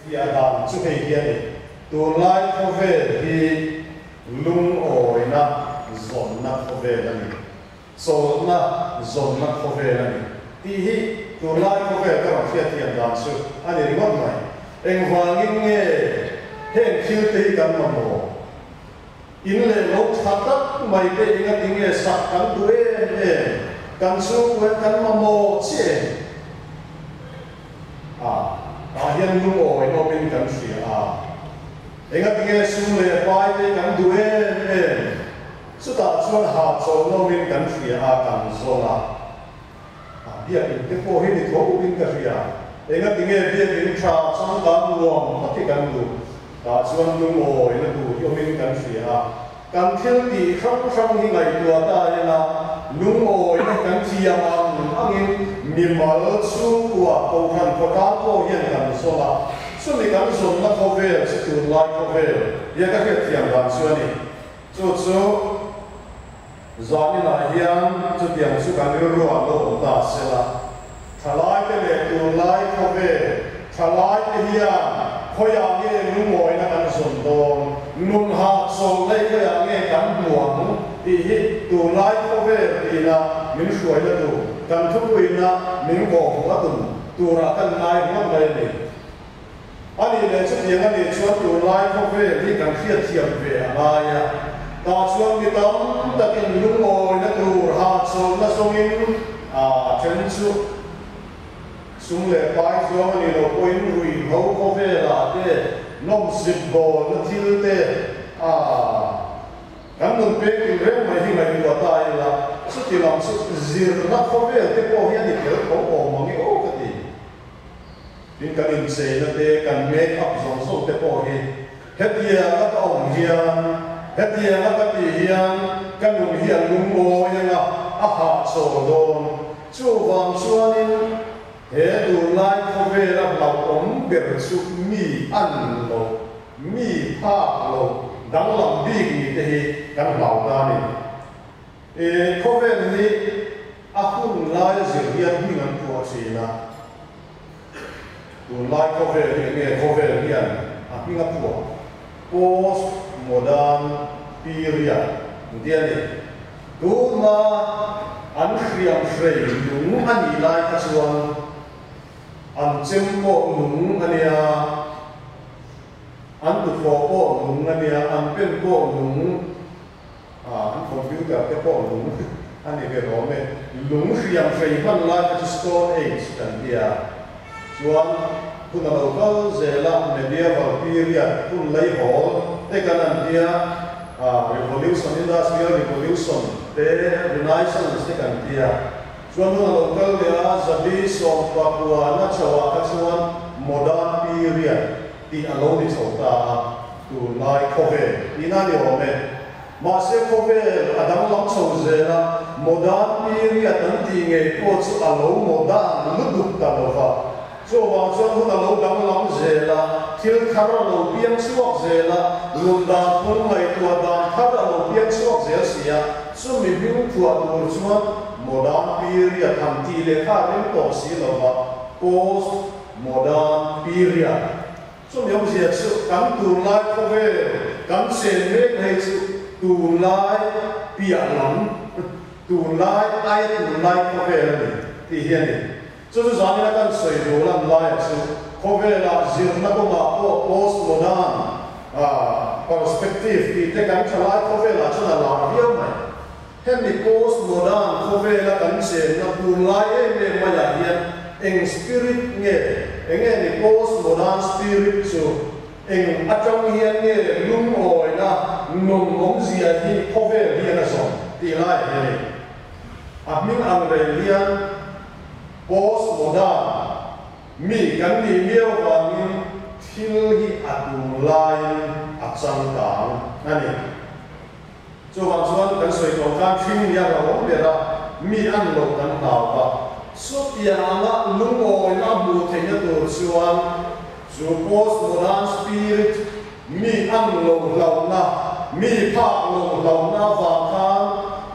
fiah dan chu hei hi a ni, Tunlai khawvel hi lungawina zawnna khawvel a ni, chawlhna zawnna khawvel a ni tih hi tunlai khawvel ka rawn hriatthiam dan chu a ni ringawt mai. Engvangin nge heng thil te hi kan mamawh? In leh lo tha tak mai te engati nge sak kan duh em em? Kan chhungkua hian kan mamawh chiah em? A, tah hian lungawi awmin kan hria a. Engati nge sum leh pai te kan duh em em? Chutah chuan hahchawlh nawmin kan hria a, kan zawng a. A, biakinn te pawh hi ni tho in ka hria. Engati nge biakinn tha changkang nuam tak hi kan duh? Tah chuan lungawi na tur hi awmin kan hria a. Kan thil tih hrang hrang hi ngaihtuah ta ila, lungawina hi kan thiam ang angin mimal chhungkua Kohhran khawtlang pawh hian kan zawn a. Chumi kan zawnna khawvel chu tunlai khawvel hian ka hriatthiam dan chu a ni. Chu chu zaninah hian chutiang chu kan rilruah lo awm ta se la, thalaite leh tunlai khawvel thalaite hian khawiah nge lungawina kan zawn dawn, nun hahchawlh leh khawiah nge kan hmu ang tih hi tunlai khawvel tina min hruaina tur, kan thupuina min kawhhmuh a tum turah kan ngai ringawt mai a ni. A nih leh chutiang a nih chuan tunlai khawvel hi kan hriatthiam ve a ngai a, tah chuan mi tam takin lungawina tur hahchawlhna zawngin a then chu sum leh pai zawng a nih loh pawhin ruihhlo khawvelah te nawmsip bawlna thil te a kan nun pek in reng mai hi ngaihtuah ta ila, chuti lam chu zirna khawvel te pawh hi a ni tel tho awm ang i aw ka ti. Tin, kan incheina te, kan make up zawng zawng te pawh hi hetianga ka awm hian, hetianga ka tih hian ka nun hi a lungawi anga a hahchawl dawn. Chuvang chuanin he tunlai khawvela hlauhawm ber chu mi an lo, mi phak lo, danglam bik ni te hi kan hlau ta a ni. E, khawvel hi a hun lai zir hian hming an phuah thin a. Tunlai khawvel hi enge khawvel hian a hming a phuah? Post modern period an ti a ni. Tunhma an hriam hrei nung a nih lai kha chuan an chem pawh nung a nia, an tuthlawh pawh nung a nia, an pen pawh nung. An computer te pawh lung a ni ve rawm e. Lung hriam hrei hman lai kha chu Stone Age kan ti a. Chuan hun a lo kal zel a, Medieval period, hun leihawl te kan an ti a, Revolution, Industrial Revolution te, Renaissance te kan ti a. Chuan hun a lo kal leh a, zabi sawmpakua na chhoah kha chuan Modern period tih a lo ni chho ta a. Tunlai khawvel tihna a ni awm e. Mahse khawvel a danglam chho zel a, modern period an tih ngei pawh chu a lo modern lutuk ta lo va. Chuvang chuan hun a lo danglam zel a, thil thar a lo piang chhuak zel a, nun dan phung ngaihtuah dan thar a lo piang chhuak zel si a, chumi hming phuah tur chuan modern period han tih leh kha a rem tawh si lo va, post modern period. Chumi awmzia chu kan tunlai khawvel kan chen mek hei chu tunlai piah lam, tunlai aia tunlai khawvel a ni tih hi a ni. Chu chu zanina kan sawi duh lan laia chu khawvelah zirna kawngah pawh post-modern perspective tih te kan thalai khawvelah chuan a lar viau mai. Hemi post-modern khawvela kan chenna tunlai em em maiah hian eng spirit nge, enge ni post-modern spirit chu, eng atang hian nge lungawina nun awmzia hi khawvel hian a zawm tih laiah hian a ni. A hming ang reng hian post-modern mi kan nih miau vangin thil hi a tunlaiin a changkang a ni. Chuvang chuan kan sawi tawh khan hring nia lo awm ber a, mi an lo kan hlau va. Chutiang anga lungawina a hmuh theihna tur chuan chu postmodern spirit, mi an lo hlauhna, mi phak lo hlauhna avang khan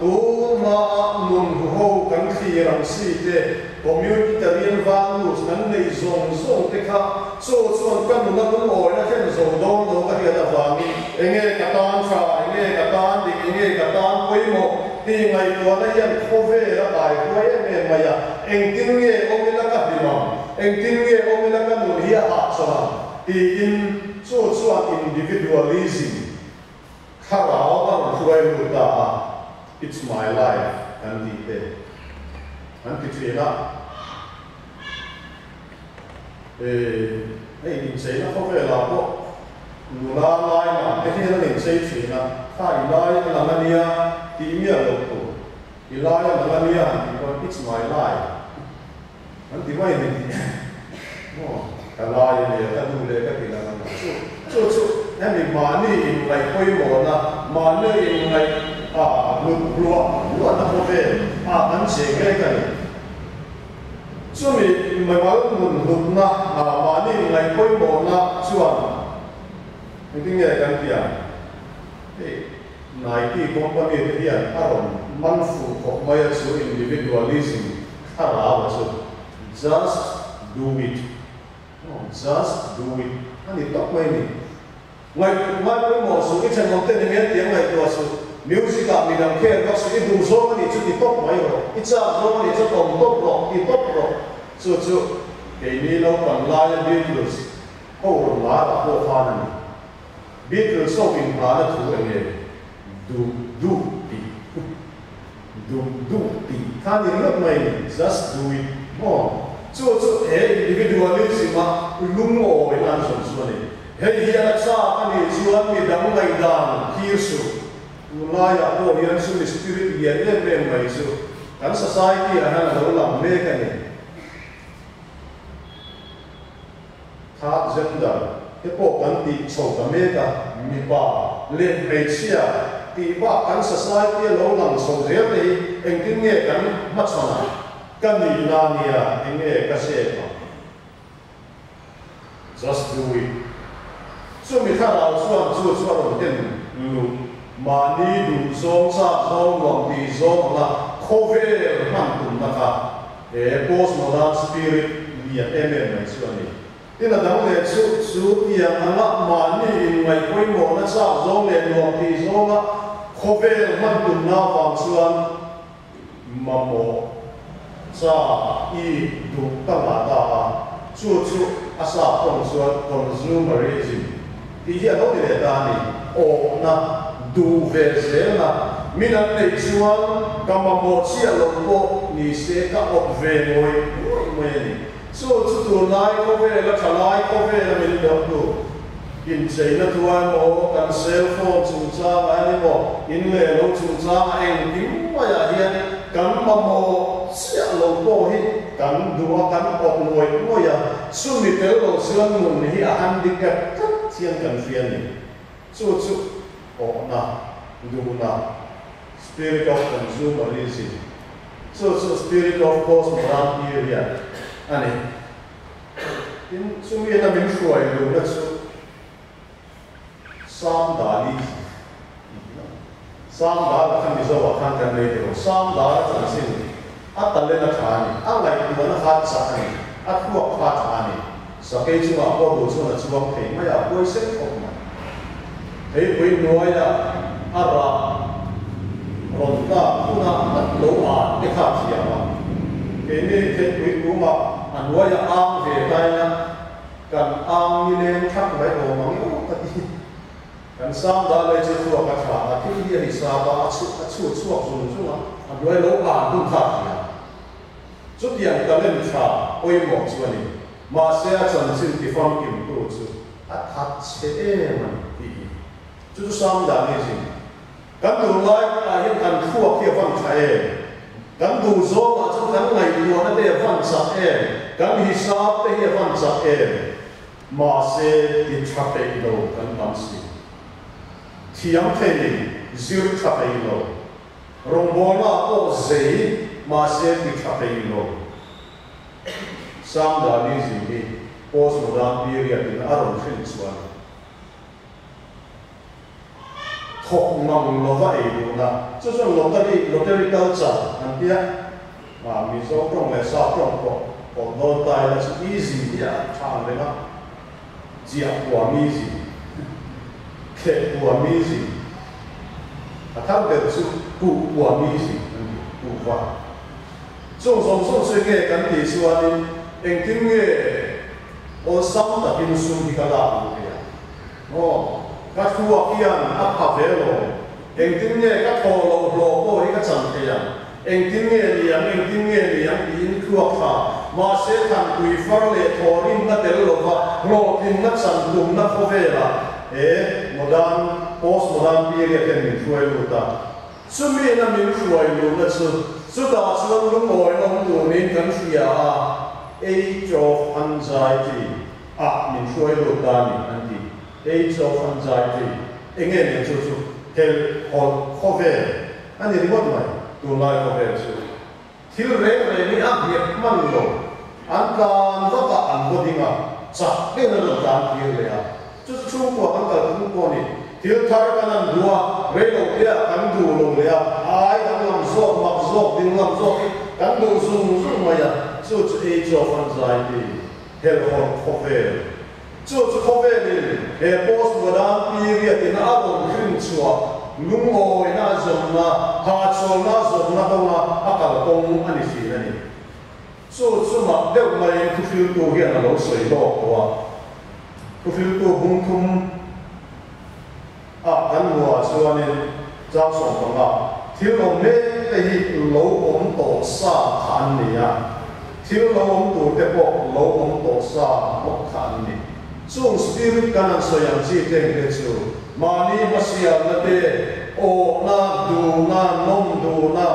Tun hmaa nun huho kan thlir ang si te, communitarian values kan neih zawng zawng te kha chu chuan ka nuna lungawina thlen zo dawn lo ka hriat avangin enge ka tan tha, enge ka tan dik, enge ka tan pawimawh tih ngaihtuahna hian khawvel a kai huai em em mai a, engtin nge awm ila ka hlim ang, engtin nge awm ila ka nun hi a hahchawlh ang tiin chu chuan individualism Thlarau a rawn hruai lut ta a, It's my life kan tih te an ti thin a. Hei incheina khawvelah pawh nula lai lam te hian an inchei thin a, kha i lai a lang a nia tih miah loh tur, i lai a lang a nia han tih pawn It's my life an ti mai a ni tih maw ka lai a nia ka duh leh ka ti lang a ni chu chu chu hemi mahni inngaih pawimawhna mahni inngaih a hlut hluah hluahna khawvel a kan cheng mek a ni chumi mimal nun hlutna a mahni inngaih pawimawhna chuan engtin nge kan tih ang hei Nike company te hian a rawn man fuh khawp mai a chu individualism Thlarau a chu just do it aw just do it a ni tawp mai ni. Ngaih ngai pawimawh suh i thenawm te ni nge tiang ngaihtuah suh music ah midang khel vak suh i duh zawng a nih chu ti tawp mai rawh i chak zawng a nih chu tawm tawp rawh ti tawp rawh chu chu keini naupang laia Beatles ho rawn lar ah pawh khan a ni. Beatles ho inhmahna thu enge duh duh tih Duh duh tih kha ni ringawt mai ni, just do it maw? Chu chu he individualism a lungawina an zawm chu a ni. Hei hian a chak a nih chuan mi dang ngaihdan thlir suh. Tunlaiah pawh hian chumi spirit lian em em mai chu kan society ah hian a lo lang mek a ni. Third gender te pawh kan tih chho ta mek a, mipa leh hmeichhia tih bak kan society a lo lang chho zel te hi engtin nge kan hmachhawn a, ka nihna nia enge ka zep ang? Just do it. Chumi thlarau chuan chu chu a rawn ken luh mahni duh zawng chak zawng nuam tih zawng anga khawvel hman tumna kha He postmodern spirit lian em em mai chu a ni. Tin a dang leh chu chu tiang anga mahni inngaih pawimawhna chak zawng leh nuam tih zawnga khawvel hman tumna avang chuan mamawh chak i duh ta ngah ta a, chu chu a sap tawng chuan consumerism tih hi a lo ni leh ta a ni. Awhna, duh ve zelna min an neih chuan ka mamawh chiah lo pawh ni se ka awp ve ngawih ngawih mai a ni. Chu chu tunlai khawvela thalai khawvela min dawrtu incheina thuai maw, kan cell phone chungchangah emaw, in leh lo chungchangah engkim maiah hian kan mamawh chiah lo pawh hi kan duh a, kan awp ngawih ngawih a, chumi tel lo chuan nun hi a handicap tlat hian kan hria a ni. Chu chu awhna, duhna, spirit of consumerism, chu chu spirit of postmodern period a ni. Tin, chumi ina min hruai luhna chu Sam Dali Sam Dala kha Mizo-ah khan kan nei tiro. Sam Dala chanchin a talent a tha a ni, a ngaihtuahna kha a chak a ni, a thluak kha a tha a ni. Sakei chungah pawh duh chuan a chuang thei mai a, a huai sek khawp mai. Theipui hnuaiah a rah rawn tlak hunah ngat lo an te kha a thiam a. Keini theipui kungah a hnuaiah ang ve taina kan ang nileng thak mai awm ang emaw ka ti. Kan sang dah lei chu thluak a tha a, thil hi a hisap a, a chhu a chhu chhuak zung zung a, a hnuai lo an hun kha a thiam. Chutiang talent tha pawimawh chu a ni. Mahse a chanchin tifamkimtu chu a that chhe em a ni tih hi chu chu sang dan hi zin. Kan tunlai ah hian kan thluak hi a van tha em? Kan duh zawngah chuan kan ngaihtuahna te a van chak em? Kan hisap te hi a van chak em? Mahse ti tha peih lo kan tam si. Thiam thei zir tha peih lo. Rawngbawlna ah pawh zei mahse ti tha peih lo. Sangdalism hi postmodern period in a rawn hrin chuan. Thawk mang lova ei duhna, chu chuan lottery, lottery culture an ti a, ah Mizo tawng leh Sap tawng pawh pawlh dawn ta ila chu easy hi a tha ang reng a, chiah huam easy, kheh huam easy, a thar ber chu kuh huam easy an ti, kuhva. Chung zawng zawng chu enge kan tih chuanin engtin nge awlsam takin sum hi ka lak duh thei ang? Aw, ka thluak hian a pha ve lo. Engtin nge ka thaw loh hlawh pawh hi ka chan thei ang? Engtin nge ni ang, engtin nge ni ang tiin thluak tha. Mahse, thanpui far leh thaw rinna tel lova hlawhtlinna chan tumna khawvelah he modern, post-modern period hian min hruai lut a. Chumina min hruai luhna chu chutah chuan lungawi awm turin kan hria a, Age of Anxiety. Ah min hruai lut ta ni an ti. Age of anxiety enge nen chu chu helh hawlh khawvel a ni ringawt mai tunlai khawvel chu. Thil reng reng hi a nghet hman lo. An tlan vak a an vaw ding a, chak deuhin an rawn tlan kir leh a. Chu chu chhungkua kan kal phung pawh a ni. Thil thar kan an duh a, reilo te ah kan duh lo leh a, ai danglam zawk, mak zawk, dinglam zawk hi kan duh zung zung mai a, chu chu age of anxiety. Helhawlh khawvel. Chu chu khawvelin he post modern period in a rawn hrin chhuah lungawina a zawmna, hahchawlna a zawmna kawnga a kalkawng a ni thin a ni. Chu chu mak deuh maiin thuhriltu hian a lo sawi lawk tawh a. Thuhriltu bung thum ah kan hmuhah chuanin chang 15 thil awm mek te hi lo awm tawh sa kha an ni a, thil lo awm tur te pawh lo awm tawh sa bawk kha an ni. Chung spirit kan han sawi ang chi teng te chu mahni hmasialna te, awhna, duhna, nawm duhna,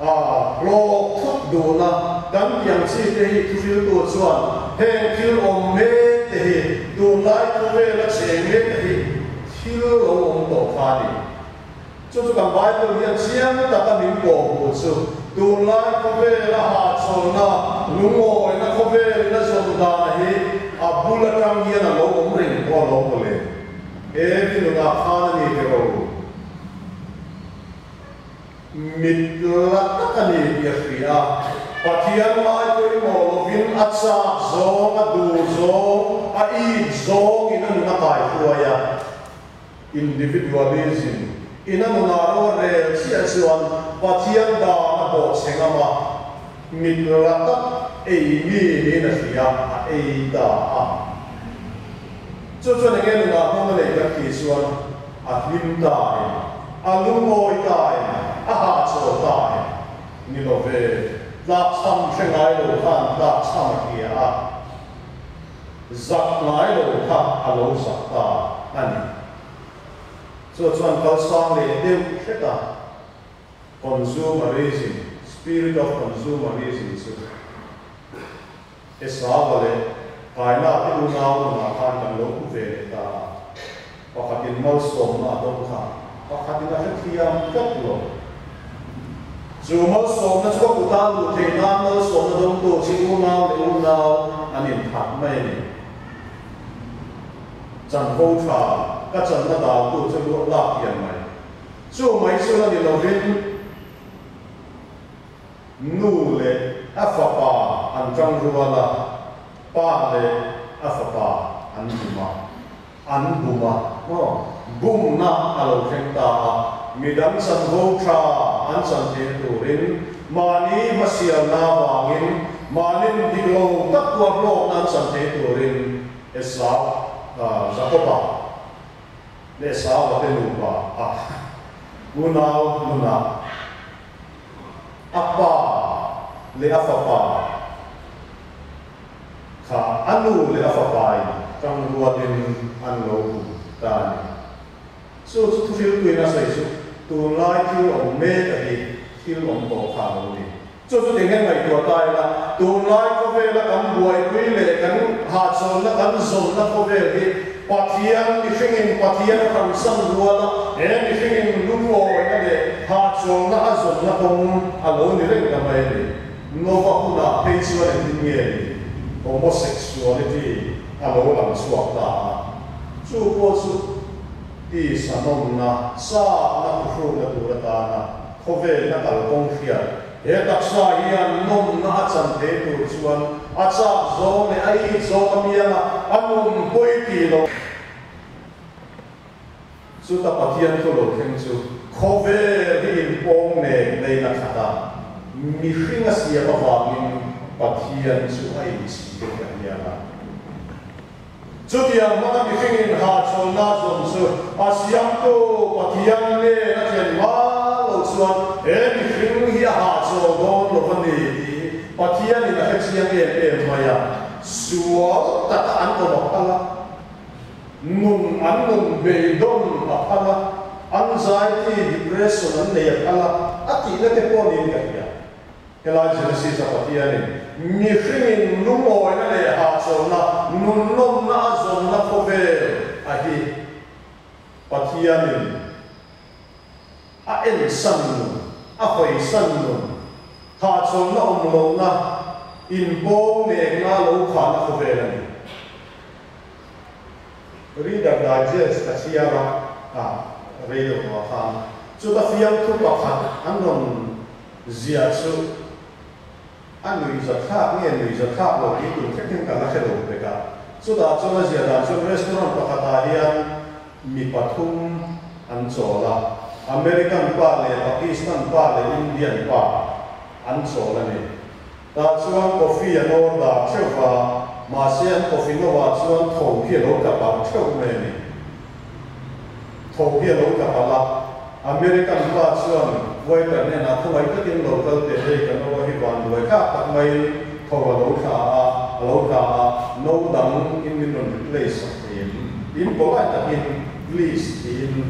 hlawk thut duhna kan tih ang chi te hi thuhriltu chuan heng thil awm mek te hi tunlai khawvela cheng mek te hi thil lo awm tawh kha a ni. Chu chu kan Bible hian chiang taka min kawhhmuh chu tunlai khawvela hahchawlna, lungawina khawvelin a zawm dan hi a bul atang hian a lo awm reng pawh a lo mawle. He nunah khan a ni tiro. Mit la tak a ni tih a hria a, Pathian ngai pawimawh lovin a chak zawng, a duh zawng, a it zawngin a nun a kaihruai a. Individualism in a nunah ro a rel chiah chuan Pathian dan a bawh chhe ngam a, mit la tak ei mi niin a hria, a ei ta a. Chu chuan enge nunah hmang a nei kan tih chuan a hlim ta em, a lungawi ta em, a hahchawl ta em? Ni lo ve, tlakchham hre ngai lo khan tlakchham a hria a, zak ngai lo kha a lo zak ta a ni. Chu chuan kalsang leh deuh hret a, consumerism, spirit of consumerism chu Esauva leh Kaina te unau nunah khan kan lo hmu ve leh ta a, pakhatin malsawmna a dawng kha, pakhatin a hrethiam tlat lo. Chu malsawmna chu a kuta luh theih nan malsawmna dawngtu chi unau leh unau an inthat mai a ni. Chanvo tha ka channa daltu chu luah lak hian mai. Chu mai chu la ni lovin, Nu leh a fapa an tang rual a, pa leh a fapa an bum a, an bum a, maw? Bumna a lo thleng ta a, midang chanvo tha an chan theihna turin mahni hmasialna vangin mahnin dik lo tak tuar hlawkna an chan theih turin Esau, Jakoba leh Esauva te nupa a unau nunah A pa leh a fapa kha a nu leh a fapain tangrualin an lo bum ta a ni. Chu chu thuhriltuin a sawi chu tunlai thil awm mek a hi thil awm tawh kha a lo ni. Chu chu tinge ngaihtuah ta ila, tunlai khawvela kan buaipui leh kan hahchawlna kan zawnna khawvel hi Pathian mihringin Pathian a hransan ruala he mihringin lungawina leh hahchawlna a zawnna kawng a lo ni reng ta mai a ni. Nova hunah phei chuan engtin nge ni? Homosexuality a lo lang chhuak ta a, chu pawh chu. Tisa nawmna, châkna phuhrûkna tur atâna khawvêlna kalkawng hriat. He taksa hian nawmna a chan thei tur chuan a châk zâwng leh a ît zâwng apianga a nun pawi tih loh. Chuta Pathian thu lo thleng chu khawvêl hi inpawng nek neiin a khat a, mihring a siam avângin Pathian chu a inchhîr ta hial a. Chutiang hmanga mihringin hahchawlna zawn chu a siamtu Pathian nen a thlen hma lo chuan he mihring hi a hahchawl dawn lo a ni tih Pathianin a hrechiang em em mai a, sual taka an awm a phal a, nun an nun beidawn a phal a, anxiety, depression an nei a phal a, a tihna te pawh niin ka hria. Helai Genesis-a Pathianin mihringin lungawina leh hahchawlna, nunnawmna a zawnna khawvel a hi Pathianin a ensan nun, a hawisan nun, hahchawlna awm lohna, inpawng nekna lo khahna khawvel a ni. Reader Digest ka chhiar a, a rei deuh tawh ah khan chuta fiamthu pakhat an rawn Ziah chu a nuihzathlak nge nuihzathlak lo tih tur thleng hian ka la hre lo pek a. Chutah chuan a ziah dan chuan restaurant pakhatah hian mi pathum an chawl a, American pa leh Pakistan pa leh Indian pa an chawl a ni. Tah chuan coffee an order theuh va, mahse an coffee no ah chuan tho khi a lo tla palh theuh mai a ni. Tho hi a lo tla palh a, American pa chuan waiter hnenah khawngaih takin lo kal teh hei ka no a hi van buai thlak tak maiin tho a lo thla a, a lo tla a, no dang in min rawn replace sak thei em? In polite takin please tiin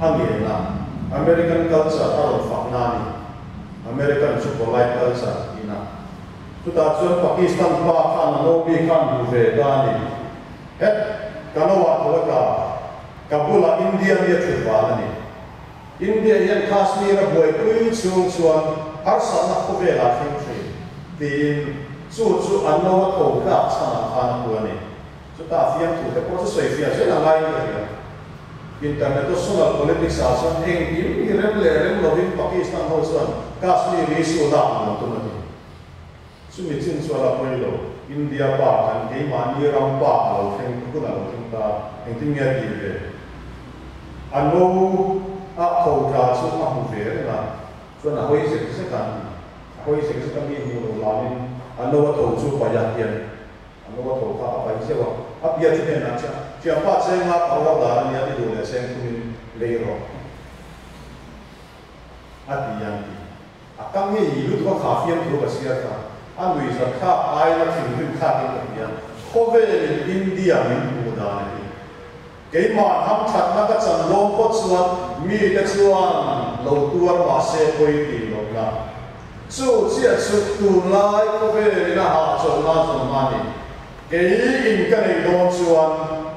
a ngen a, American culture a rawn fak na a ni. American chu polite culture tiin a. Chutah chuan Pakistan pa khan a no mi khan hmu ve ta a ni. Het, ka lo ah tho a tla. Ka bulah India mi a thut vang a ni. India hian Kashmir a buaipui chhung chuan harsatna khawvelah thleng thin, tiin chu chu an lo a tho tlak chhanah khan a hmu a ni. Chutah fiamthu te pawh chu sawi fiah zel a ngaiin ka hria. International politics ah chuan engkim hi rem leh rem lovin Pakistan ho chuan Kashmir issue lak nuam tum a ni. Chumi chin chuan a pawi lo, India pa kan keimahni ram pa a lo thleng hun a lo thleng ta, engtin nge a tih ve? A no a tho tla chu a hmu ve reng a, chuan a hawi zek zek a, a hawi zek zek a mi hmuh loh hlanin a no a tho chu paih ah hian a no a tho kha a paih zeuh a, a pia chu hnenah chiah, Thianpa chenga ka order a nia ti duh leh cheng thumin lei rawh a ti ang tih. A kam nge i lutuk a kha fiamthu ka chhiar kha a nui zat thlak aiin a thinrim thlakin ka hria. Khawvelin India min hmuh dan a hi. Keimah hamthatna ka chan dawn pawt chuan mite chuan lo tuar mahse pawi tih lohna. Chu chiah chu tunlai khawvelin a hahchawlhna zawng a ni. Kei in ka neih dawn chuan,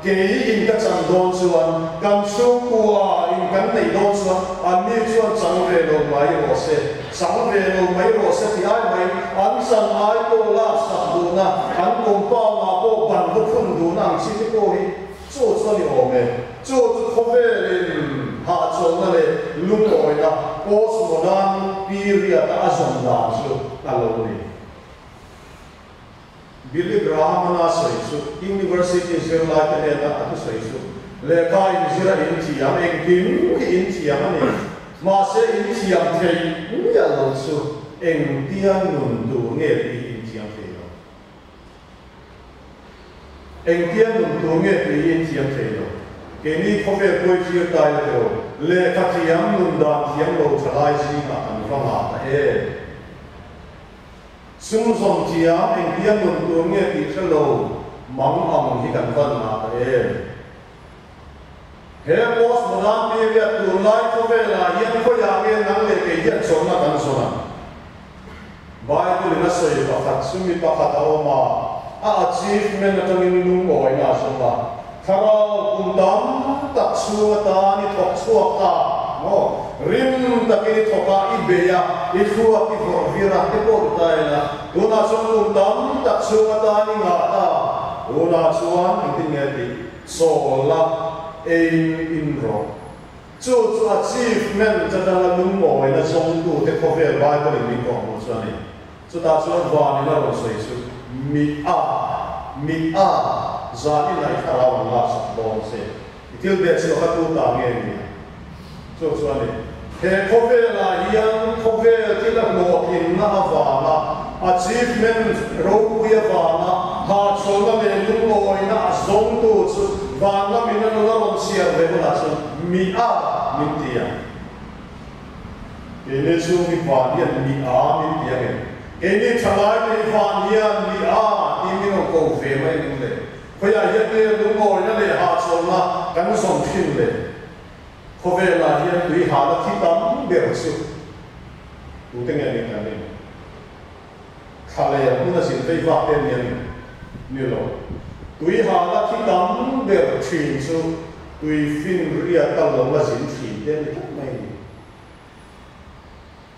kei in ka chan dawn chuan, kan chhungkua in kan neih dawn chuan anni chuan chang ve lo mai rawh se, chang ve lo mai rawh se tih ai mai, an chan ai pawh lak sak duhna, an compound ah pawh ban va phun duhna ang chi te pawh hi chu chu a ni awm e. Chu chu khawvelin hahchawlhna leh lungawina postmodern period a a zawm dan chu a lo ni. Billy Graham-a sawi chu University zirlaite hnena a thusawi chu, Lehkha inzir a inthiam, engkim hi inthiam a ni. Mahse inthiam theih miah lo chu engtia nun tur nge tih hi inthiam thei lo. Engtia nun tur nge tih hi inthiam thei lo. Keini khawvel pawi thlir ta ila tiraw, lehkha thiam nun dan thiam lo thalai zingah kan va ngah ta em? Sum zawm thiam engtia nun tur nge tih hre lo mang ang hi kan van ngah ta em? He post modern period tunlai khawvelah hian khawiah nge nang leh kei hian chawlhna kan zawn ang? Bible in a sawi pakhat chu mi pakhat a awm a, a achievement atangin lungawina a zawng a, Thlarau kum tam tak chhung atan i thawk chhuak a maw? Rim takin i thawk a, i bei a, i thluak i vawrh vir a te pawh ti ta ila, tunah chuan kum tam tak chhung atan i ngah ta. Tunah chuan engtin nge tih? Chawl la. Eiin in rawh. Chu chu achievement atanga lungawina zawngtute khawvel Bible in min kawhhmuh chu a ni. Chutah chuan vanin a rawn sawi chu, Mi a, mi a, zan in ai thlarau an laksak dawn che. I thil ve chu a kha tu ta nge ni a? Chu chu a ni. He khawvelah hian khawvel thil a hlawhtlinna avanga, achievement ropui avanga hahchawlna leh lungawina a zawngtu chu van lamin a nun a rawn chhiar ve hunah chuan mi a min ti ang. Keini chu mi van hian mi a min ti ang em? Keini thalai te hi van hian mi a tih min rawn ko ve mai ang em le? Khawiah hian nge lungawina leh hahchawlna kan zawm thin le? Khawvelah hian tui hahna thi tam ber chu tute nge nih kan rin? Thla leh hmun a zin vei vak te nia ni? Ni lo. Tui hahna thi tam ber thin chu tui finriata lawng a zin thin te a ni tlat mai ni.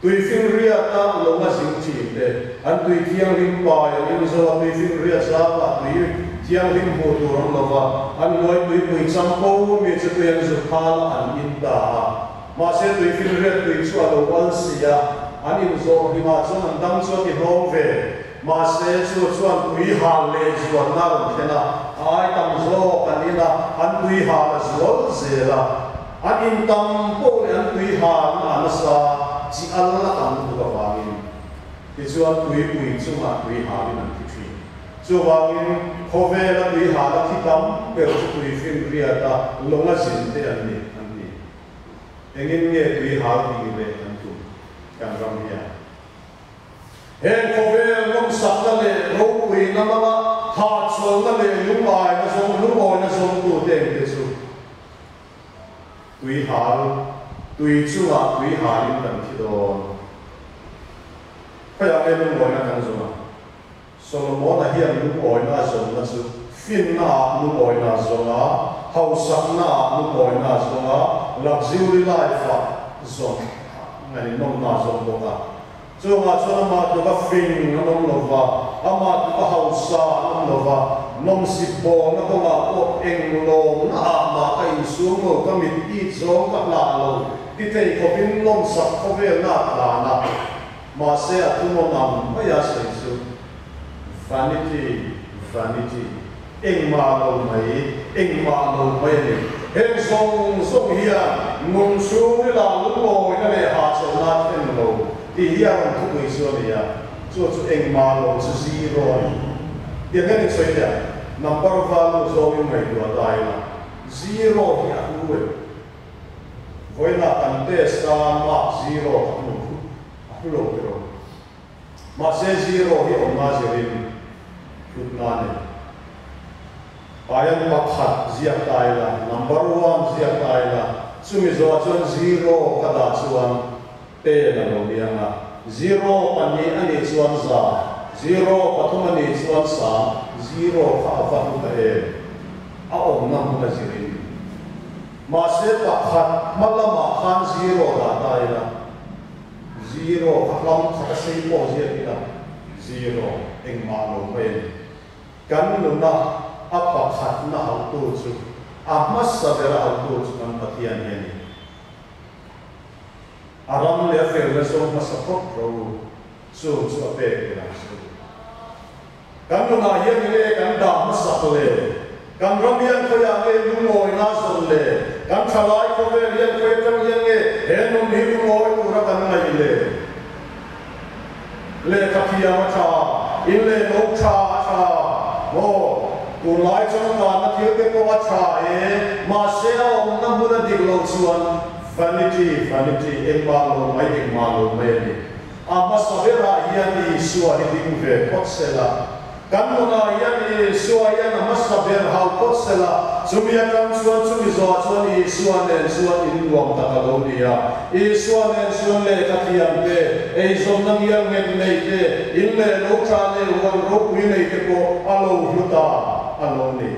Tui finriata lawng a zin thin te, an tui thianghlim pai an in zo a, tui finriat zangah tui thianghlim hmuh tur an lo va, an hnuai tuipui champo mi chu tui an zu phal a, an in ta a. Mahse tui finriat tui chu a lo al si a, an in zawh hlimah chuan an dam chu a ti hlawm ve. Mahse chu chuan tui hal leh zualna a rawn thlen a, a ai tam zawk an in a, an tui hal a zual zel a. An in tam pawh leh an tui hal a nasa chi al a tam lutuk avangin tichuan tuipui chungah tui halin an thi thin. Chuvangin khawvela tui hal a thi tam ber chu tui finriata lawng a zin te an ni an ti. Engin nge tui hal tih leh kan tum kan ram hian? Heng khawvel nawmsakna leh ropuina hmanga hahchawlna leh lungaina zawng lungawina zawngtute engte chu Tui hal, tui chungah tui halin kan thi dawn. Khawiah nge lungawina kan zawm ang? Solomona hian lungawina a zawnna chu finnaah lungawina a zawng a, hausaknaah lungawina a zawng a, luxury life-ah zawn ngaihnawmna a zawng bawk a. Chungah chuan amah tluk a fing an awm lo va, amah tluk a hausa an awm lo va, nawmsip bawlna kawngah pawh eng lawmna ah mah ka insum lo, ka mit it zawng ka hlah lo, ti thei khawpin nawmsak khawvelna a tlan a. Mahse a thunawn ang maia sawi chu vanity, vanity, engmah lo mai, engmah lo mai a ni. Heng zawng zawng hian nun chhung ila lungawina leh hahchawlhna a thlen lo tih hi a rawn thupui chu a ni a, chu chu engmah lo chu zero a ni. Tiang hian insawi teh ang, number value zawngin ngaihtuah ta ila, zero hi a hlu em? Vawiinah kan test a mark zero ka hmu a hlu lo tiraw? Mahse zero hi awmna zirin hlutna a nei. Payan pakhat ziak ta ila, number one ziak ta ila, chumi zawhah chuan zero ka dah chuan ten a lo ni ang a, zero pahnih a nih chuan za, zero pathum a nih chuan sang, zero kha a va hlu ta em? A awmna hmun a zirin. Mahse pakhat hma lamah khan zero dah ta ila, Zero ka hlam khat a sei pawh ziak ila zero engmah lo mai a ni. Kan nuna a pakhatna hauhtu chu a hmasa bera hauhtu chu kan Pathian hi a ni. A ram leh a felna zawng hmasa phawt ro u, chung chu a pek ber ang che u. Kan nunah hian nge kan dah hmasak le? Kan ram hian khawiah nge lungawina zawn le? Kan thalai khawvel hian khawi atang hian nge he nun hi lungawi tura kan ngaih le? Lehkha thiam a tha, in leh lo tha a tha maw? Tunlai changkanna thil te pawh a tha e, mahse a awmna hmun a dik loh chuan vanity, vanity, engmah lo mai, engmah lo mai a ni. A hmasa berah hian Isua hi ding ve phawt se la, kan nunah hian Isua hian a hmasa ber hau phawt se la, chumi atang chuan chumi zawhah chuan Isua nen chuan in nuam tak a lo ni a. Isua nen chuan lehkha thiam te, eizawnna ngial nghet nei te, in leh lo tha leh huan ropui nei te pawh a lo hlu ta a lo ni.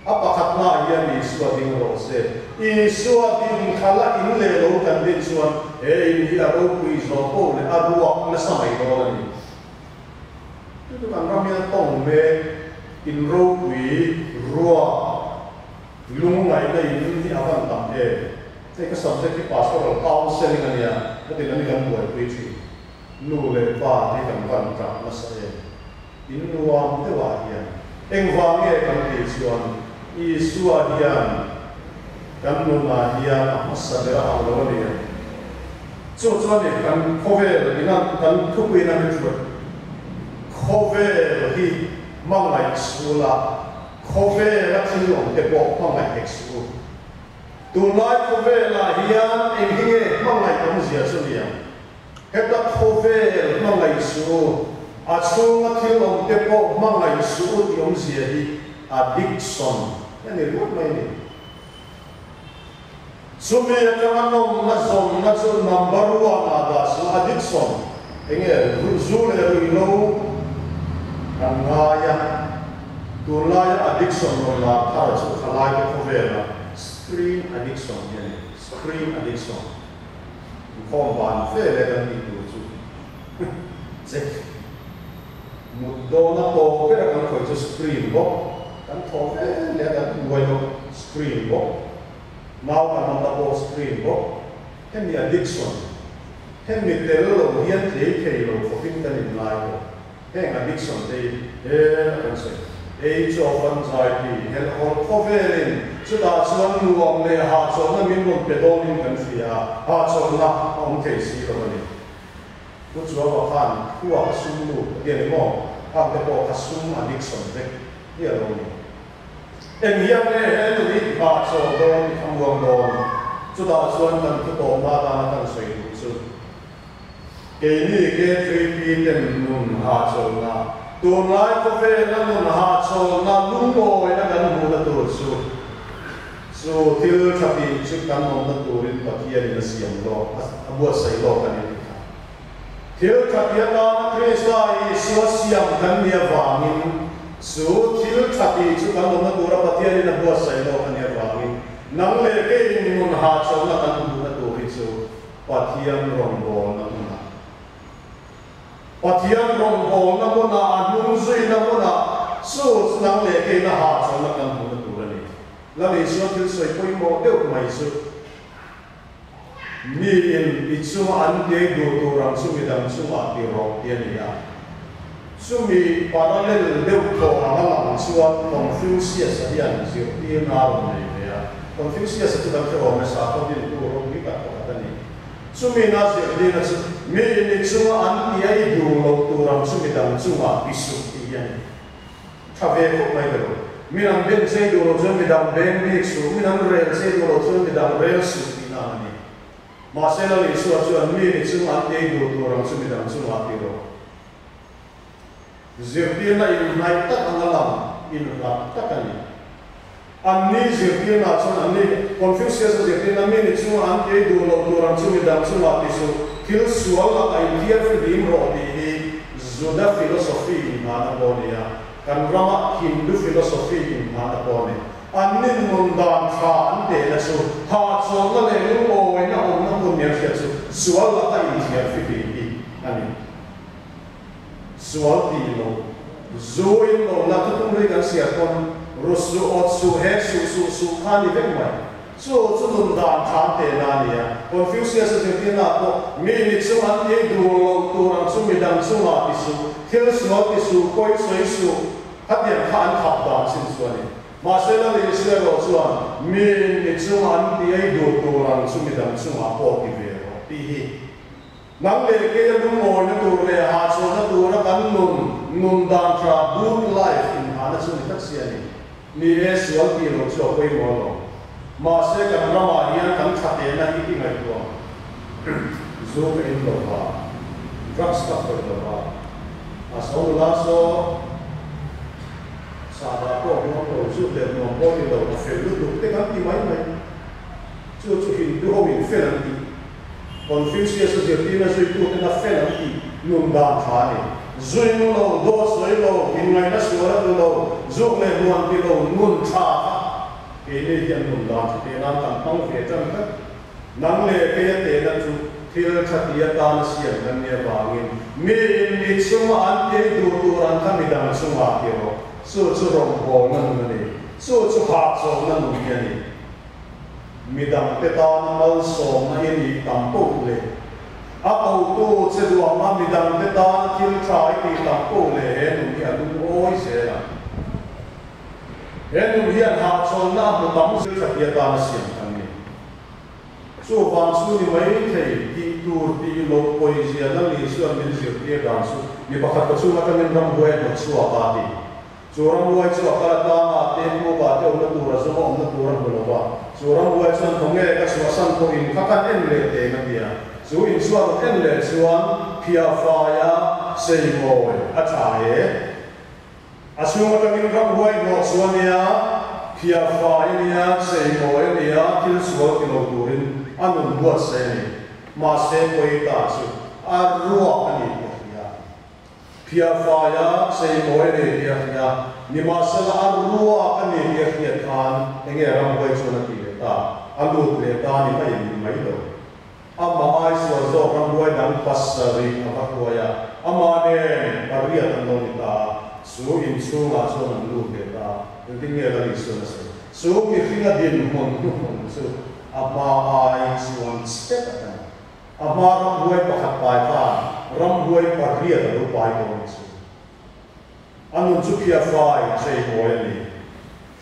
A pakhatnaah hian Isua ding rawh se. Isua din khala in leh lo kan din chuan he in hi a ropui zawh poh leh a ruak nasa mai dawn a ni. Chu chu kan ram hian tawng mek in ropui ruak. Lungngaihna in hi a van tam em? Hei ka subject hi pastoral counselling a nia, heti lam hi kan buaipui thin. Nu leh pa te kan van tah nasa em? In nuam deuh ah hian engvang nge kan tih chuan Isua hian kan nunah hian a hmasa ber a ang lo a ni ang. Chu chuan i kan khawvel ina kan thupui ina min hruai khawvel hi hmangaih suh la, khawvel a thil awm te pawh hmangaih hek suh u. Tunlai khawvelah hian eng hi nge hmangaih awmzia chu ni ang? Heta khawvel hmangaih suh u, a chhunga thil awm te pawh hmangaih suh u tih awmzia hi addiction a ni ringawt mai a ni. Chumi atanga nawmna zawnna chu number one ah dah suh, addiction enge zu leh ruihhlo kan ngai a, tunlaia addiction rawn lar thar chu thalaite khawvela screen addiction hi a ni, screen addiction. Inkhawm van fe leh kan tih tur chu check mut dawna tawp ber a kan khawih chu screen bawk, kan thawh ve leh a kan buai bawk screen bawk, nau kan awmna pawh screen bawk, hemi addiction, hemi tel lo hian tlei thei lo khawpin kan inngai bawk. Heng addiction te hi hel a kan sawi. Age of anxiety, helhhawlh khawvelin chutah chuan nuam leh hahchawlhna min rawn pe dawnin kan hria a, hahchawlhna a awm thei si lo a ni. Pu Chuava khan thua ka sum lut a ti a ni maw? Khang te pawh kha sum addiction vek hi a lo ni. Eng hian nge he nuni hahchawl dawn i thlamuang dawn? Chutah chuan kan thu tawpna atana kan sawi duh chu. Keini K3P ten nun hahchawlhna, tunlai khawvela nun hahchawlhna lungawina kan hmuhna tur chu, chu thil tha tih chu kan awmna turin Pathianin a siam lawk, a buatsaih lawk a ni tih kha. Thil tha tih atana Krista Isua siam kan nih avangin, chu thil tha tih chu kan awmna tura Pathianin a buatsaih lawk a nih avangin, nang leh keiin nun hahchawlhna kan hmuhna tur hi chu Pathian rawngbawlna hmunah Pathian rawngbawlna hmunah a hnung zuina hmunah chu chu nang leh keina hahchawlhna kan hmuhna tur a ni. Lal Isua thil sawi pawimawh deuh mai chu miin i chunga an tiai duh tur ang chu midang chungah ti rawh ti a ni a. Chumi parallel deuh tawh anga lang chuan Confucius-a hian zirtirna a rawn nei ve a. Confucius-a chu kan hre awm e, sakhaw dintu ropui tak pakhat a ni. Chumina zirtirna chu mi ni chunga an tia i duh loh tur ang chu midang chungah i suk tih hi a ni. Tha ve khawp mai ka lo. Min an ben chei duh loh chuan midang beng bik suh, min an rel chei duh loh chuan midang rel suh tihna ang a ni. Mahse Lal Isua chuan mi ni chunga an tia i duh tur ang chu midang chungah ti rawh. Zirtirna inhnaih tak anga lang inhlat tak a ni. Anni zirtirna chuan anni Confucius-a zirtirna mi ni chunga an kei duh loh tur ang chu midang chungah ti suh, thil sual lakah inthiar fihlim rawh tih hi Juda philosophy inhmahna pawh a ni a, kan rama Hindu philosophy inhmahna pawh a ni. Anni nun dan tha an tehna chu hahchawlhna leh lungawina awmna hmun nia hriat chu sual laka inthiar fihlim hi a ni. Sual tih lo, zu in lo la thutung hlui kan siar pawn ru suh, awt suh, hek suh, suh suh kha ni vek mai. Chu chu nun dan than te na a ni a. Confucius a zirtirna ah pawh mi ni chu an ei duh lo tur ang chu midang chungah ti suh, thil sual ti suh, pawi sawi suh, khatiang kha an khap dan chin chu a ni. Mahse Lal Isua erawh chuan mi ni chung an ti ei duh tur ang chu midang chungah pawh ti ve rawh tih hi Nang leh kei a lungawina tur leh hahchawlhna tura kan nun, nun dan tha, good life, inhahna chu ni tak si a ni. Ni e, sual tih loh chu a pawimawh lo. Mahse kan ramah hian kan tha tehna hi i ngaihtuah ang. Zu ka in lo va, drugs ka khawih lo va, a so nula saw sahdah pawh hmuam lo, zut leh nuam pawh ti lo, a fel lutuk te kan ti mai mai. Chu chu Hindu ho in fel an tih. Confucius-a zirtirna zuituten a fel an tih nun dan tha a ni. Zuinu lo, dawt sawi lo, inngaihna sual a tlu lo, zuk leh hmuan ti lo, nun tha kha keini hian nun dan tha teh nan kan hmang ve tan tlat. Nang leh keia tehna chu thil tha ti atana siam kan nih avangin miin mi chunga an tei duh tur an kha midang chungah ti rawh. Chu chu rawngbawlna nun a ni. Chu chu hahchawlhna nun hi a ni. Midangte tana malsawmna i nih tam poh leh a kotu che duang a midangte tana thil tha i tih tam poh leh he nun hi a lungawi zel ang. He nun hian hahchawlhna a hmu tam thil tha ti atana siam kan ni. Chuvang chu ni mai thei tih tur tih loh pawizia Lal Isua'n min zirtir dan chu mi pakhat ka chung atangin ramhuai a hnawt chhuak a ti. Chu ramhuai chu a kal atanga a te pukah te awmna tur a zawng a awmna tur a hmu lo va. Chu ramhuai chuan khawnge ka chhuahsan pawh in kha kan en leh teng a ti a. Chu in chu a rawn en leh chuan phiahfaia seimawi a tha e. A chhung atangin ramhuai hnawh chu a nia, phiahfai a nia, cheimawi a nia, thil sual ti lo turin a nun buatsaih a ni. Mahse pawi ta chu a ruak a ni tih a hria. Phiahfaia cheimawi a ni tih a hria. Nimahsela a ruak a ni tih a hriat khan enge ramhuai chuan a ti leh ta, a lut leh ta ni mai in ni mai lo. Amah ai sual zawk ramhuai dang pasarih a va hruai a, amah nen pariat an lo ni ta a, chu inchhungah chuan an lut leh ta a, engtin nge Lal Isuan a sawi? Chu mihringa dinhmun hnuhnung chu a hma ai chuan chhe tak a ni. A hma ramhuai pakhat pai khan ramhuai pariat a lo pai dawn chu. A nun chu phiahfai cheimawi a ni.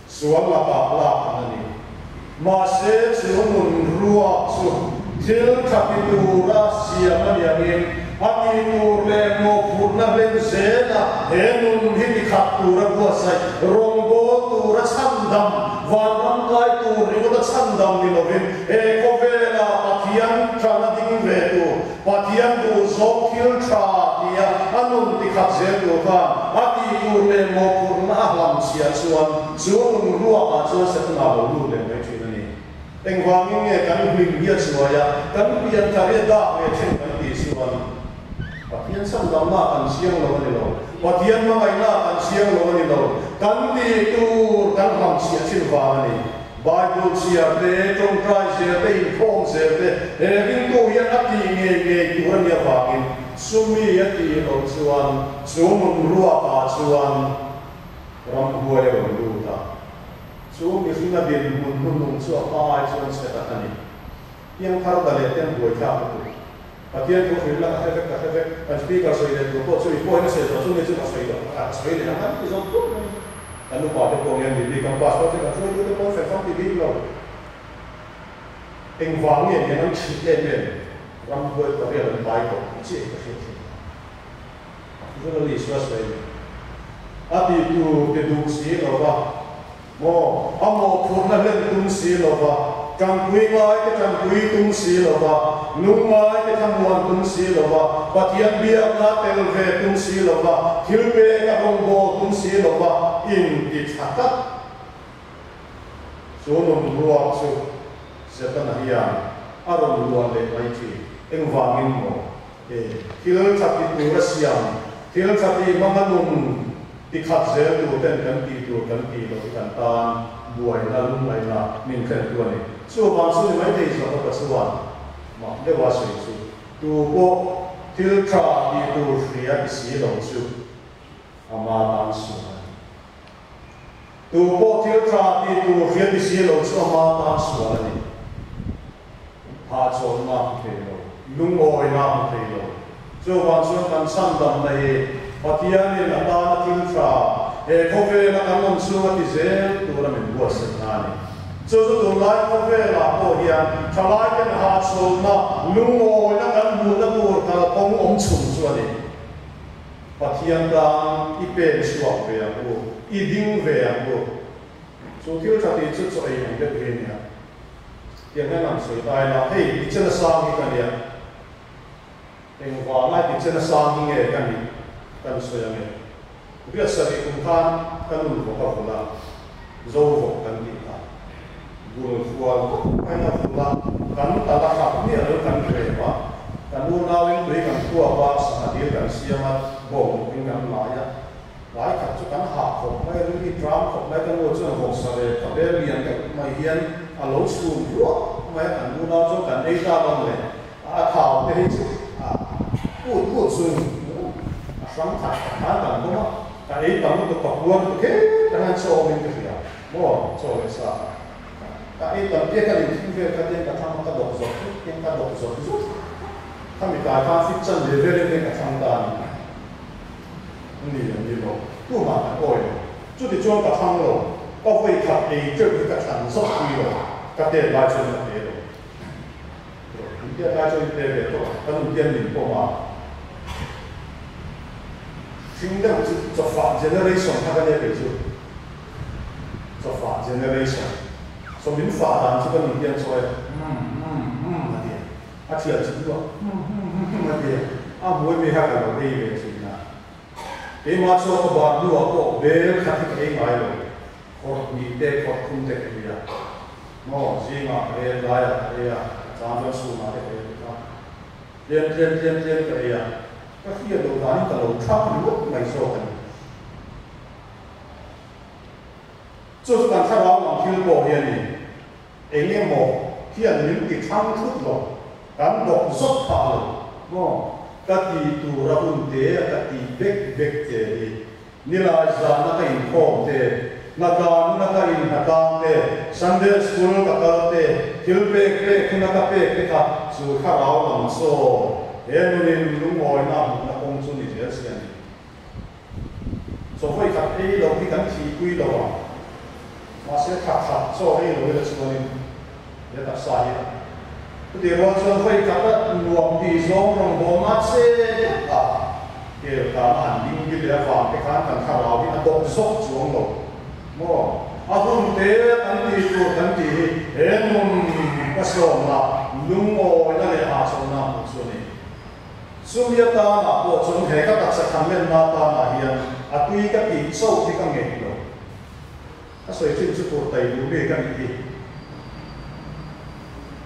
Sual lakah lak an a ni. Mahse, chu nun ruak chu thil tha ti tura siam a ni angin a tih tur leh mawhphurhna hlen zela he nun hi ti khat tura buatsaih, rawngbâwl tura chhandam, vanram kai tur ringawta chhandam ni lovin he khawvela Pathian tana ding ve tur, Pathian duh zawng thil tha tia a nun tikhat zel tur khan a tih tur leh mawhphurhna a hlam chhiah chuan chu nun ruakah chuan Setana lo lut leh mai thin a ni. Engvangin nge kan hlim hi a chuai a, kan pian thar hi a dak leh thin kan tih chuan Pathian chhandamna kan chiang lo a ni lo, Pathian hmangaihna kan chiang lo a ni lo, kan tih tur kan hlam chhiah thin vang a ni. Bible chhiar te, tawngtai zel te, inkhawm zel te, he ringtu hian a tih ngei ngei tur a nih avangin chumi a tih loh chuan chu nun ruakah chuan ramhuai a rawn lut a. Chu mihringa dinhmun hnuhnung chu a hma ai chuan chhe tak a ni. Piangthar da leh ten buaithlak lutuk. Pathian thu hrilh la ka hre vek, ka hre vek. Kan speaker sawi leh tur pawh chu i pawhin a sawi tawh chumi chu ka sawi tawh, ka sawi leh ang an ti zawk tawp mai. Kan upa te pawh hian mi bik an pastor te kan hruaitu te pawh an fel fam ti bik lo. Engvang nge niang an chhit em em ramhuai pariat an pai tawh tih chiah hi ka hriat thin. Journalist a sawi a tih tur ti duh si lo va. Maw, a mawhphurhna hlen tum si lo va, ṭangpui ngaite ṭangpui tum si lo va, lung ngaite thlamuan tum si lo va, Pathian biakna tel ve tum si lo va, thil pek a rawngbâwl tum si lo va, inti ṭha tlat. Chu nun ruak chu Setana hian a rawn luah leh mai ṭhin. Engvangin maw? E, thil ṭha ti tur a siam, thil ṭha ti hmanga nun ti khat zel tur ten kan tih tur kan tih loh hi kan tan buaina lungngaihna min thlentu a ni. Chuvang chu ni maithei Jakob-a chuan mak deuha sawi chu, Tu pawh thil ṭha tih tur hria ti si lo chu ama tan sual a ni. Tu pawh thil ṭha tih tur hria ti si lo chu ama tan sual a ni. Hahchawlhna a hmu thei lo, lungawina a hmu thei lo. Chuvang chuan kan chhandamna hi Pathianin a tana thil tha, he khawvela kan awm chhunga ti zel tura min buatsaihna a ni. Chu chu tunlai khawvelah pawh hian thalaiten hahchawlhna, lungawina kan hmuhna tur kalkawng awm chhun chu a ni. Pathian tan i pen chhuak ve ang u, i ding ve ang u. Chu thil tha tih chu chaw ei ang deuh hi a nia. Tiang hian an sawi ta ila, hei tichena sang hi ka nia, engvanga tichena sang hi nge ka nih kan sawi ange. Riat sarih kum khan ka nun vawk a vul a, zo vawk kan tih kha bul fual vak maiin a vul a, kan tal a hrap miah lo kan rep a, kan unauin tui kan khuap a, sangha dil kan siam a, bawng in kan lai a. Tlai khat chu kan hah khawp mai, ring i tram khawp mai, ka nu chuan vawksa leh khabel lian deuh mai hian a lo chhum ruak mai a, kan unau chuan kan ei ta dawn le, a thau te hi chu a ut ut zung a hrang khat khat khan kan bawm a, ka ei tam lutuk ka puar lutuk he tak hian chaw awmin ka hria. Maw chaw leh sa kha ka ei tam te ka inthing vel kha tiang ka thlang a ka dawk zawt zut tiang ka dawk zawt zut khami tlai khan fit chan ve velin tiang ka thlang ta a ni. Ni a ni lo, tumah kan awi lo. Chutichuan ka thlang lo, ka vawi khat ei teuh hi ka thlan zawt pui lo, ka tet lai chuan ka te lo. Min tet lai chuan i te ve tawh a, ka nun hian min pawm a. Hring deuh chu chawfah generation kha ka nia kei chu. Chawfah generation. So min fah dan chu ka nun hian chawi a, umm umm umm a ti a. A thial chu hnuah umm umm umm umm a ti a, a hmui mi kha ka lo ei ve thin a. Keimah chuan ka bar hnuah pawh bel khat hi ka ei ngai lo. Khawrh hnih te, khawrh thum te ka ei a. Maw, zingah ka ei a, tlaiah ka ei a, a chang chuan chhunah te ka ei bawk a. Tlem tlem tlem tlem ka ei a, ka hriat loh danin ka lo thang ringawt mai zawk a ni. Chu chu kan thlarau lam thil pawh hi a ni. Eng emaw hian min ti thlang thut lo, kan dawk zawt phah lo maw? Ka ti tur a hun te a ka ti bek bek che hi. Nilai zana ka inkhawm te, hnatlan huna ka inhnatlang te, Sunday school ka kal te, thil pek pek huna ka pek te kha chu thlarau lam chaw he nunin lungawina a hmuhna kawng chu ni zel si a ni. Chaw vawi khat ei loh hi kan thihpui lo a, mahse thla khat chaw ei lo ila chuanin he taksa hi a chutih rual chuan vawi khat a nuam tih zawng rawngbawlna che deuh a kel tan a han ding bi leh avang te khan kan thlarau hi a dawp zawk chuang lo maw? A hun te kan tih tur kan tih hi he nun ka sawmna lungawina leh hahchawlhna hmuh chu a ni. Chumi atanah pawh chuan he ka taksa thanlenna atanah hian a tui ka tih chauh hi ka ngeih lo. Ka sawi thin chu tur tai duh mi ka nih hi.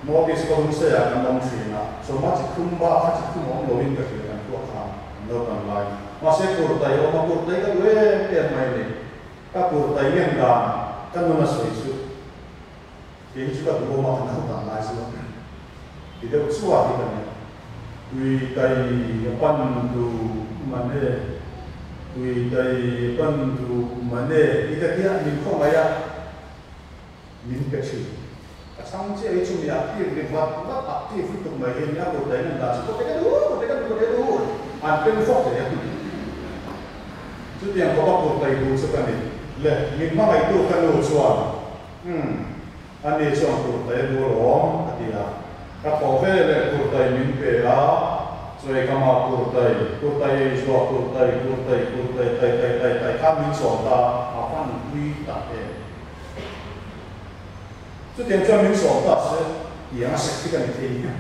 Notice ka hun sawiah kan awm thin a, chawhma chi thum bak kha chi thum awm loin ka hria kan khuah khan an lo kan lai. Mahse tur tai awm a, tur tai ka duh em em mai a ni. Ka tur tai ngen dan ka nun a sawi chu. Kei hi chu ka duhawm a, kan ho dan lai chu ti deuh chuah hi ka ni. Tui tai a pan duh mane, tui tai a pan duh mane ti ka tia min khawngaih a, min pe thin. Ka chhang chiah hi chu mi active ri vat vat active lutuk mai hi a nia, kut tai nan dan chu kawte ka duh, kawte ka duh, kawte ka duh an pen fawk thei a. Chutiang khawpa kut tai duh chu ka ni. Le, min hmangaihtu ka nu chuan Umm, ani chuan kurtai a duh alawm, a ti a. Ka thawh ve leh kurtai min pe a, chuai ka mah kurtai, kurtai ei zuah kurtai, kurtai, kurtai, tai tai tai tai khan min chawm ta a, a van pui tak em. Chutiang chuan min chawm ta se, tiang a sek hi ka ni thei hian.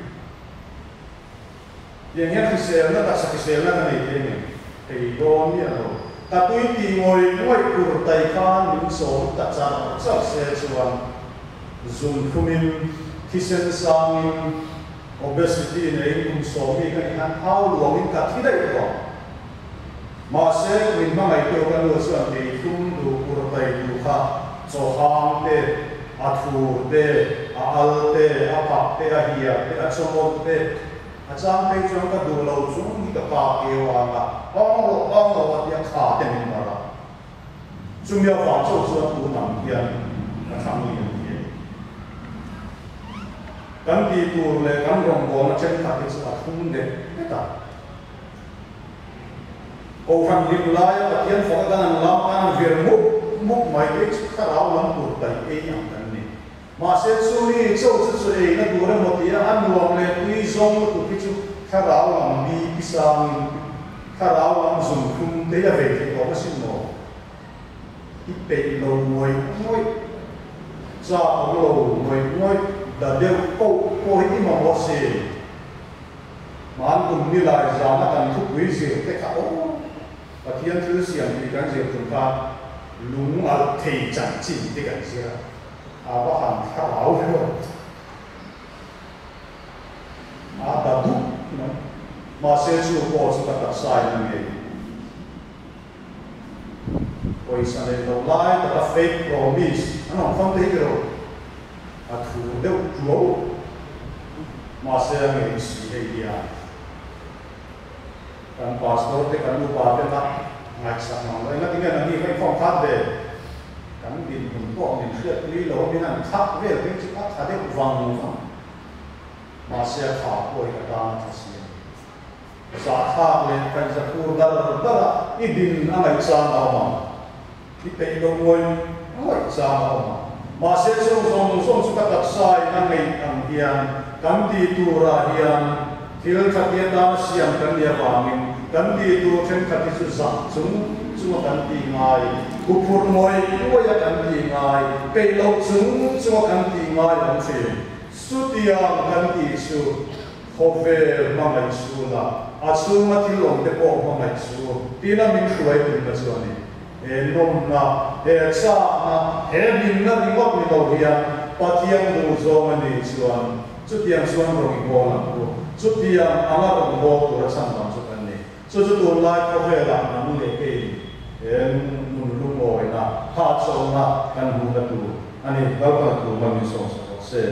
Tiang hian hriselna, taksa hriselna ka nei thei ngei thei dawn miah lo. Ka tui ti ngawih ngawih tur tai khan min chawm ta char char se chuan zunthlumin, thisen sangin, obesity neiin kum sawmi ka ni khan au luangin ka thi daih tawh ang. Mahse, min hmangaihtu ka nu chuan kei thlum duh kur tai duh kha chaw hang te, a thur te, a al te, a pak te, a hiar te, a chawmawlh te, a chang phei chuan ka duh lo chung hi ka pa keu ang a, hawng rawh, hawng rawh a tia kha te min barh a. Chumi avang chauh chuan tun ang hian ka thlang lian thei. Kan tih tur leh kan rawngbawlna thenkhat hi chu a thum det det a. Kohhran hlim laia Pathian faka kan an lam khan an vir mup mup mai te chu thlarau lam tur tai ei ang kan ni. Mahse chumi cho chu chu eina tur emaw tia a nuam leh tui zawng lutuk hi chu thlarau lam mi pi sangin thlarau lam zung thlum te a vei theih awm asin maw? I peih lo ngawih ngawih, chak awm lo ngawih ngawih, da deuh koh pawh hi i mamawh sin. Hmaan kum ni lai zana kan thupui zir te kha aw, Pathian thil siam tih kan zir tum khan lung alh thei chanchin te kan zir a, a va han thlarau hlawm a da dup mai. Mahse chu pawh chu ka taksa in a ngei. Pawisa neih loh lai taka fake promise an awm fam te hi tiraw? A thur deuh tuau. Mahse a ngei si hei hian kan pastor te kan upa te kha ngaihsak mang lo. Engati nge nangni kha i khawm khat ve? Kan dinhmun pawh min hriatpui lo a, min han thak vel phei chu a tha deuh vang vang. Mahse a tha pawh hi ka tan a tha si a ni. Zahthlak leh kaihza khur dar dar a i din a ngaih chang a awm ang. I peih lo ngawih ngawih chang a awm ang. Mahse chung zawng zawng chu ka taksa in a ngeih ang hian kan tih turah hian thil tha ti atana siam kan nih avangin kan tih tur thenkhat hi chu zah chung chunga kan tih ngai, huphurh ngawih ngawih a kan tih ngai, peih loh chung chunga kan tih ngai awm thin. Chutiang kan tih chu Khawvel hmangaih chhunah a chhunga thil awm te pawh hmangaih chu tina min hruai tumna chu a ni. He nawmna, he chakna, he hlimna ringawt ni lo hian Pathian duh zawng a nih chuan chutiang chuan rawn i bawl ang u. Chutiang anga rawn bawl tura chhan dang chu kan ni. Chu chu tunlai khawvelah nang leh keiin he nun lungawina, hahchawlhna kan hmuhna tur a ni. Lalpan thu hman min sawmsak rawh se.